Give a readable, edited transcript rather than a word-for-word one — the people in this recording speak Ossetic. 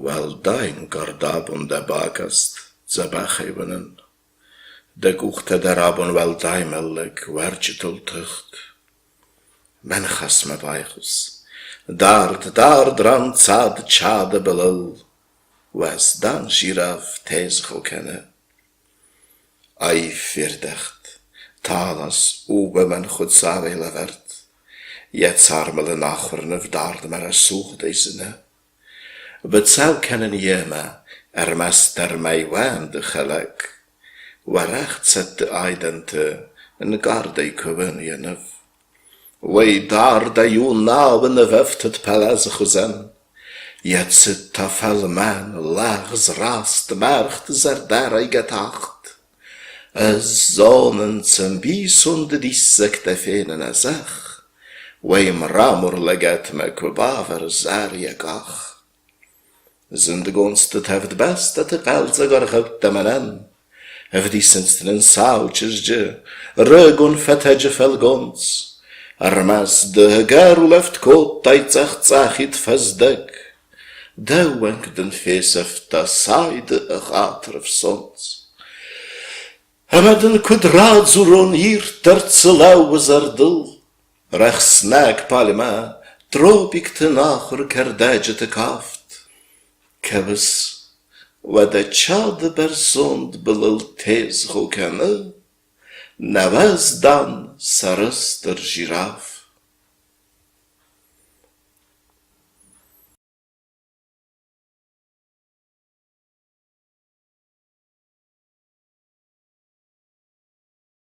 Уӕлдай ӕнкъард абон дӕ бакаст дзӕбӕхӕй уынын. Дӕ къухтӕ дӕр абон уӕлдай мӕллӕг уӕрджытыл тыхт. Мӕ ныхасмӕ байхъус. Дард, дард ранцад Чады былыл уӕздан жираф тезгъо кӕны. Аив фердӕхт, талас у уымӕн Хуыцауӕй лӕвӕрд. Йӕ цармыл ын ахуыр ныв дардмӕ рӕсугъдӕй зыны. Быцӕу кӕнын йемӕ ӕрмӕстдӕр мӕйуӕнды хӕлӕг. Уӕрӕх цӕтты айдӕнты нкъардӕй кувын йӕ ныв. Уый дардӕй у науы нывӕфтыд пӕлӕзы хуызӕн. Йӕ цыд та фӕлмӕн, лӕгъз, раст мӕргъты зӕрдӕрайгӕ тахт. Ӕз зонын, цы ӕмбисонды диссӕгтӕ фенын а зӕхх, уый мрамор лӕгӕтмӕ куы бавӕры зӕр йӕ къах. Зындгондты тӕвд бӕстӕты хъӕлдзӕг аргъӕуттӕ мӕнӕн ӕвдисынц нын сау чызджы рыгон фӕтӕджы фӕлгонц. Ӕрмӕст ды ӕгӕр улӕфт кодтай цъӕх-цъӕхид фӕздӕг, дӕ уӕнг дын фесӕфта сайды ӕгъатыр ӕфсондз. Ӕмӕ дын куыд радзурон ирддӕр цы лӕууы зӕрдыл, Рӕхснӕг пальмӕ, тропикты нахуыр кӕрдӕджыты кафт. Кӕуыс, уӕдӕ Чады бӕрзонд былыл тезгъо кӕны, Нӕ уӕздан сӕрыстыр жираф.